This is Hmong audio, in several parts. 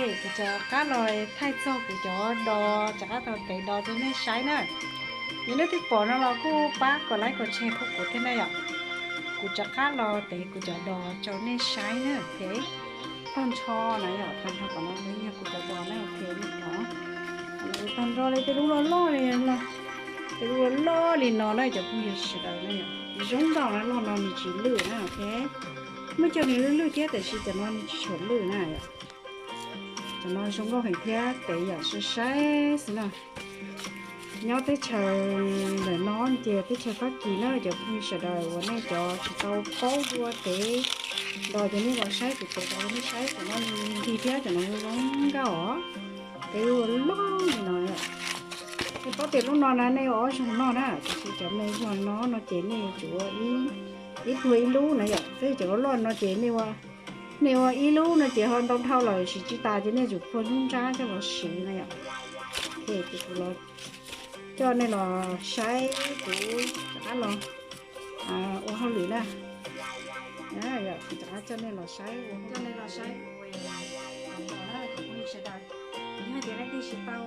Kuv rov qab los thaij txog kuv cov dos, rov qab tau tev dos rau nej saib na. Yog nej twb pom no los kuj pab kom like kom share pub kuv thiab na yom. Kuv rov qab los tev kuv cov dos rau nej saib na, ok. Tag nrho na yom, tag nrho tom no yog kuv cov dos na, ok, nej pom. Tag nrho li tej lub loj loj li, tej lub loj loj li no na cov phooj ywg sawv daws na yom. Zoo nkauj na, loj no nws tsis lwj na, ok. Muaj cov nws lwj lwj thiab tab sis cov no nws tsis tshua lwj na yom. Cov no zoo nkauj heev thiab tev yam sai sai xwb na. Nyob teb chaws ntawm no ces teb chaws Fab Kis na cov phooj ywg sawv daws uas nej cov tsis tau paub dua tev dos ces nej los saib kuv tev dos rau nej saib, cov no nws nqig thiab cov no zoo nkauj os. Tev ua loj li no. Nej paub tias lub no na nej ua ob zaug noj na, tab sis cov me zog no no ces nej yuav tsum ua ib, ib pluag ib lub na yom. Tab sis cov loj loj no ces nej ua, nej ua ib lub no ces ho ntau dhau lawm siv tsis tas ces nej tsum phua nruab nrab coj los siv na yom. Ces kuv los coj nej los saib kuv rov qab los ua hauj lwm na. Kuv rov qab coj nej los saib, coj nej los saib kuv, cov phooj ywg sawv daws. Yog hais tias leej twg tsis tau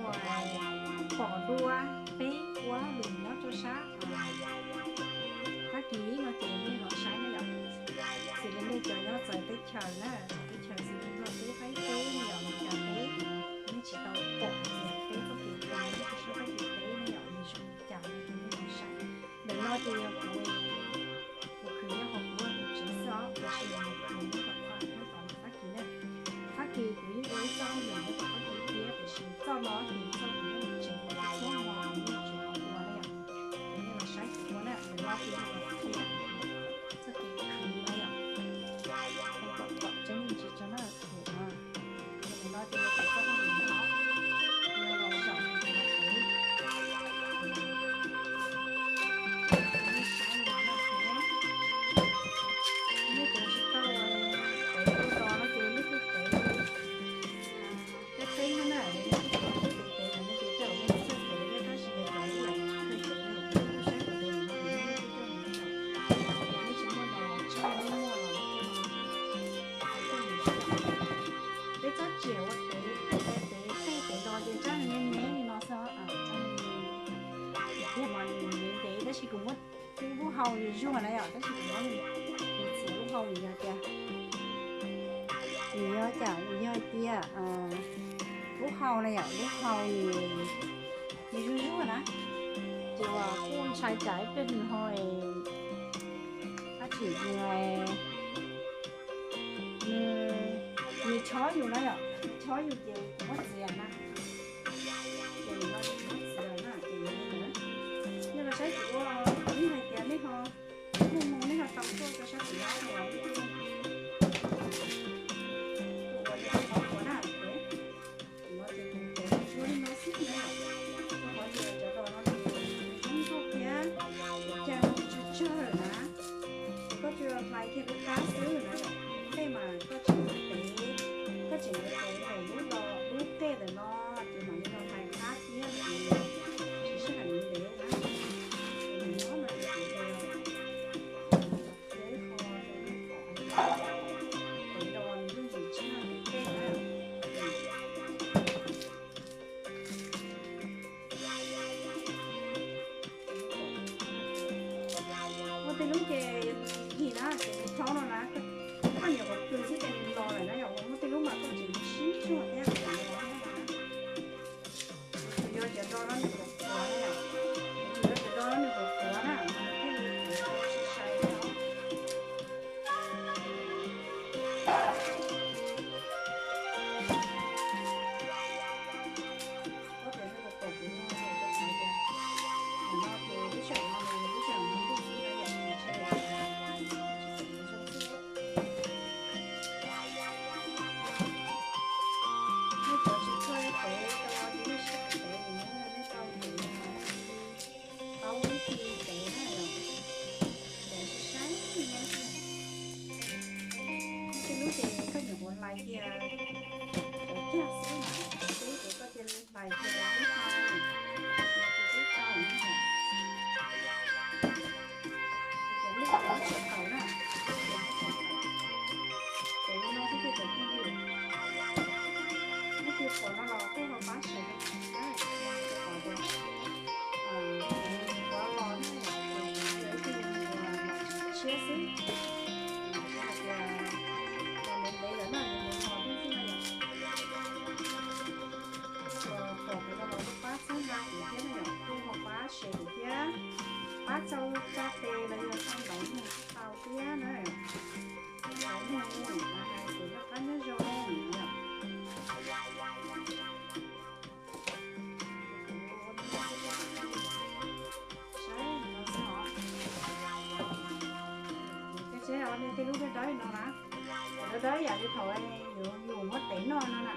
pom dua peb ua hauj lwm nyob rau sab Fab Kis no ces nej los saib na yom. Xws li nej cov nyob txawv teb chaws na, txawv teb chaws xws li Nplog teb, Thaib teb, Meskas teb, nej tsis tau pom tias peb txoj kev ua nyob rau sab Fab Kis teb ne yom, nws zoo li cas no ces nej los saib. Ntawm no ces yog kuv, kuv khwv nyob hauv kuv tus tsev xwb os, tab sis kuv khwv nyob tom, nyob tom Fab Kis na. Fab Kis kuv yeej ua ib txoj hauj lwm nyob tom Fab Kis thiab, tiam sis txoj no ces txoj kuv nyob hauv tsev, txoj no kuv yeej tsis tau ua na yom. Kuv yeej los saib kuv ua na, ntawm no ces yog kuv qhia txoj kev khwv na yom. Kom kom tseeb ntsis tso na, khwv na. Ntawm no ces yog kuv txoj hauj lwm na, yog los zaum kuv los khwv. Nej saib li no na, nej cov tsis tau tev ua dos no ces nej kuj tev li peb peb no na, nej kuj tev peb peb no ces tej zaum nej txawj tev thiab, tab sis yog cov lam kawg tev no ces nej kuj saib kom tev no, nej kuj coj mus na yom. Nej tsis muaj dos los tsis muaj los nej coj mus, coj mus na yom. Peb txhob cia ua tev, tev tej tev dos ces tsab nws me me li no xwb, tsab nws me me, tiag mas nws me ntev tab sis kuv muab lub hau zuag zuag na yom, tab sis kuv muab nws, nws txiav lub hau vim yog tias, vim yog cas, vim yog tias lub hau na yom, lub hau nws, nws zuag zuag na, ces kuj ntshai tsam ib pliag nws ho, dab tsi, nws, nws chob yus na yom, nws chob yus ces kuv muab txiav na. Ces nim no ces kuv muab txiav na, ces yog li ntawd, nej los saib kuv ua, kuv yeej hais tias nej ho, nej mus nej ho tau tuaj rau sab tim no los, ua li nej paub ua na. Nim no ces kuv tev tsuag li no xwb na, rau qhov tias cov dos no nws zoo nkauj thiab, kuv cag no nws tsawg tsawg lawm na. Ces koj tsuas hlais kiag lub kab xwb na, tej mas koj tseem tev, koj tseem tev ntawm lub dos lub tej ntawm no, ces mam li los hlais kab thiab, tsis sij hawm ntev na. Ces nim no no ces kuv ua, ua ib qho rau nej pom, tev dos nws yooj yim tshaj tej na. Muaj tej lub ces nws nqhis na, ces nws thaub no na, koj nyuam qhuav kws xwb ces nws los lawm na yom. Muaj tej lub mas koj tseem sib zuag thiab, tseem los thiab na. Kuv yuav cov dos no nws qhuav qhuav na yom, kuv yuav cov dos no nws qhuav qhuav na, nws thiaj li qhuav sai sai na. Koj tias nej puas pom kuv no, koj txhais tias nim no ces lub sij hawm no nws lub sij hawm no ntuj xwb na yom, nws tsis, tsis pom nws zoo xwb. Nej cov tsis txawj tev rau ces nej sib tev, nej tau tev, tau ib txhij tev na yom, tev sai sai li no xwb. Tej lub ces koj nyuam qhuav hlais kiag cov cag xwb na, tej lub ces koj cia li hlais kiag lub hau, ces twb tau na. Ces lub ces lub tsis tau na, lub ces lub tsis tau. Ces li no xwb ces tau phooj ywg. thiab xwb. Hais tias los ntev ntev lawm na, nws nws ho thiab xwb na yom. Pom kuv no los pab txhawb nqa kuv thiab na yom, kuj ho pab share kuv thiab, pab txhawb txhawb tes los yog txhawb ntawv mug tau thiab na. Ntawv mug, hais tias noj qab nyob zoo yom. Saib no xwb os. Ces seb os, nej tej lub dawb dawb no na, dawb dawb yam li thaum yuav muab tev noj no na,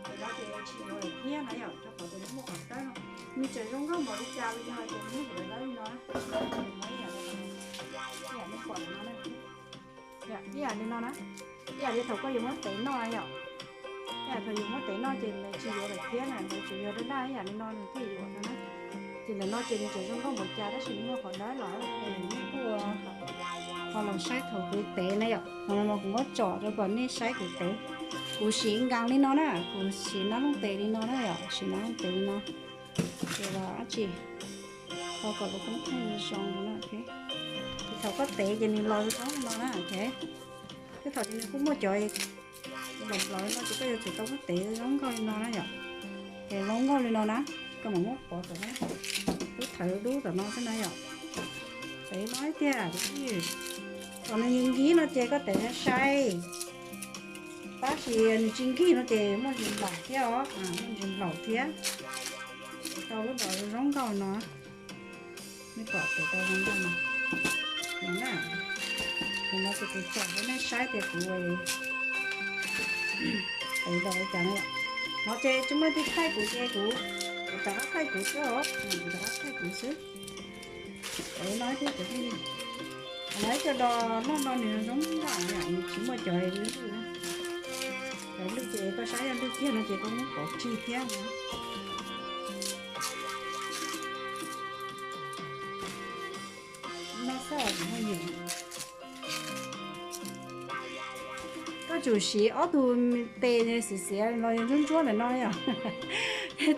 ces no ces tsis yuav lawm thiab na yom, rau qhov tias nws muaj qhov dawb no. Nws tseem zoo nkauj npaum li cas los yog tias nws muaj dawb dawb li no na. Ib yam li pom no na, ib yam li no na, ib yam li thaum koj yuav muab tev noj na yom. Ib yam thaum yuav muab tev noj ces nws tsis yuav lawm thiab na, nws tsuas yog dawb dawb ib yam li no nws thiaj yuav no na. Ces ntawm no ces nws tseem zoo nkauj npaum cas tab sis nws muaj qhov dawb los es nws kuj ho los saib thaum kuv tev na yom. Qhov no los kuv muab tsom rau kom nej saib kuv tev. Kuv siv nkas li no na, kuv siv nab looj tes li no na yom, siv nab looj tes li no. Ces los dab tsi, ho kom lub koob theej zoo no na. Ces thaum koj tev ces nws los zoo li no na. Ces thaum ces nws kuj muaj cov nplaum nplaum li no ces koj yuav tsum tau muab tev zoo nkauj li no na yom. Ces zoo nkauj li no na, koj mam muab pov tom no, lub thawv dub tom no xwb na yom. Tev no ib tiag, thaum nws nkig no ces koj tev sai sai, tab sis nws tsis nkig no ces muaj ntsis nplaum thiab os, muaj ntsis nplaum thiab. Tau lub dos zoo nkauj no, nej pom tev tau zoo nkauj no. No na, no ces kuv tsom rau nej saib tias kuv tev los li cas na. No ces tsis muaj leej twg thaij kuv ces kuv, kuv rov qab thaij kuv xwb os, kuv rov qab thaij kuv xwb. Tev no thiab kuv thiaj li, no ib co dos noj no nws zoo nkauj, nws tsis muaj cov lwj na. Cov lwj ces koj saib yog lwj kiag no ces koj muab pov tseg thiab. No xwb os, kuv ho nyiam. Koj tsum siv ob tug tes xiv xiav los ntsuab ntsuab ntawm no yom.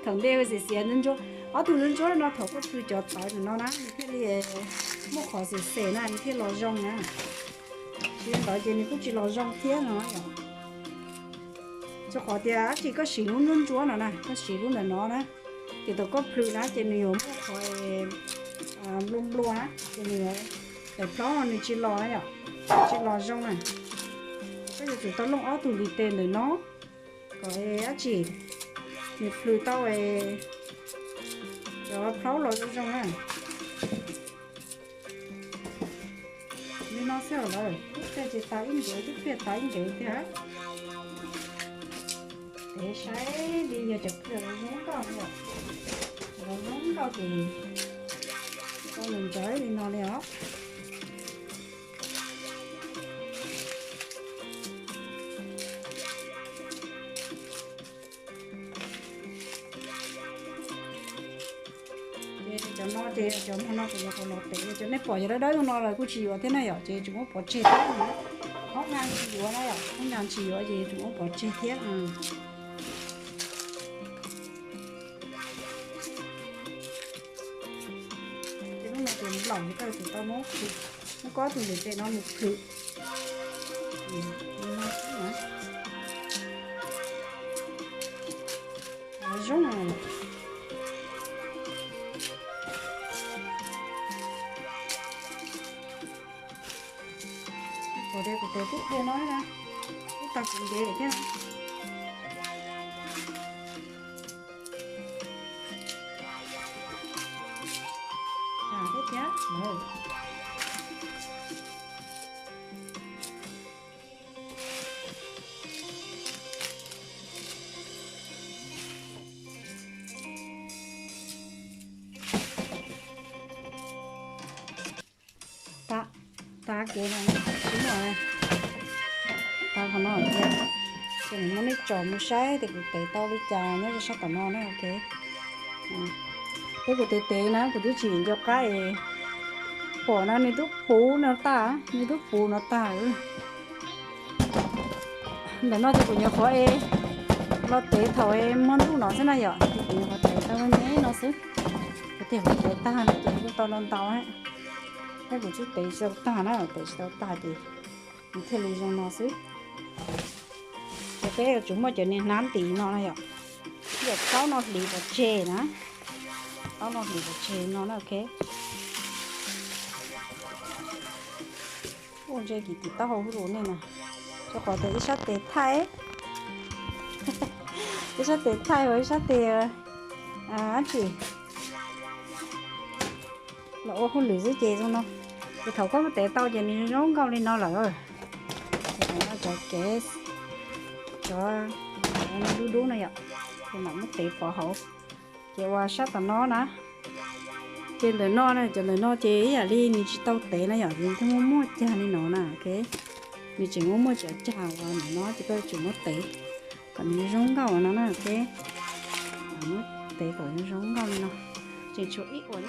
Thaum ntej xiv xiav ntsuab ntsuab, ob tug ntsuab ntsuab no thaum koj plhws cov tawv ntawm no na nws thiaj li muaj qhov xiv xem na nws thiaj los zoo na. Tsis li ntawd ces nws kuj tsis los zoo thiab no yom. Rau qhov tias dab tsi koj siv lub ntsuab ntsuab no na, koj siv lub ntawm no na, ces thaum koj plhws na ces nws yuav muaj qhov nplua nplua na, ces nws, daim plaub no nws tsis los na yom, tsis los zoo na. Koj yuav tsum tau looj ob tug lis tes ntawm no kom dab tsi nws plhws tau cov plaub los zoo zoo na. Li no xwb lawm, twb pliag ces tas ib nkev, twb pliag tas ib nkev tiag. Tev saib li yog cov kws los zoo nkauj, los zoo nkauj ces tau nws ntawd li no li os. Ces cov no ces cov hmo no kuv yuav kom los tev, cov nej pom cov dawb dawb no los kuj tsis yuav thiab na yom, ces tsuas muab pov tseg thiab. Hoob nqa tsis yuav na yom, hoob nqa tsis yuav ces tsuas muab pov tseg thiab. Ces lub no ces nplaum ces koj yuav tsum tau muab plhws, muab koj tus lis tes no mus plhws. Zoo. Kuv de kuv tes tib pliag no na, ib tag kuv ntev lawm thiab. Thiab thiab. Tag, tag kev no, sib muaj, tag qhov no thiab. Ces kuv muab nej tsom mus saib tias kuv tev tau li cas nyob rau sab tom no na, ok. Peb kuv tev tev na kuv twb tsis nco qab es pom na nws twb puv no tag, nws twb puv no tag. Ntawm no ces kuv nyuam qhuav es los tev thaum es hmo ntuj no xwb na yom, ces kuv nyuam qhuav tev tau me me no xwb. Kuv tias kuv tev tag no ces kuj tau ntau ntau. Kuv twb tev tsis tau tag na, tev tsis tau tag ces nws thiaj li zoo no xwb. Ces peb yuav tsum muaj cov niag hnab ntim no na yom. Yog plaub no hliv pov tseg na, plaub no hliv pov tseg no na, ok. Ua ntshe kim kim taub hau hwj lus nej na, rau qhov tias ib sab tes thaij, ib sab tes thaij uas ib sab tes dab tsi los ua hauj lwm xwb ces zoo no. Ces thaum koj muab tev tau ces nws zoo nkauj li no lawm. Cov kev, cov dub dub no yom, ces mam muab tev pov hauv. Ces ua sab tom no na, ces ntawm no na, cov ntawm no ces ib yam li nws tsis tau tev na yom, nws thiaj muaj muaj cag li no na, ok. Nws tseem muaj muaj cov cag uas ntawm no ces koj yuav tsum muab tev kom nws zoo nkauj no na, ok. Muab tev kom zoo nkauj li no, tseem tshuav ib uas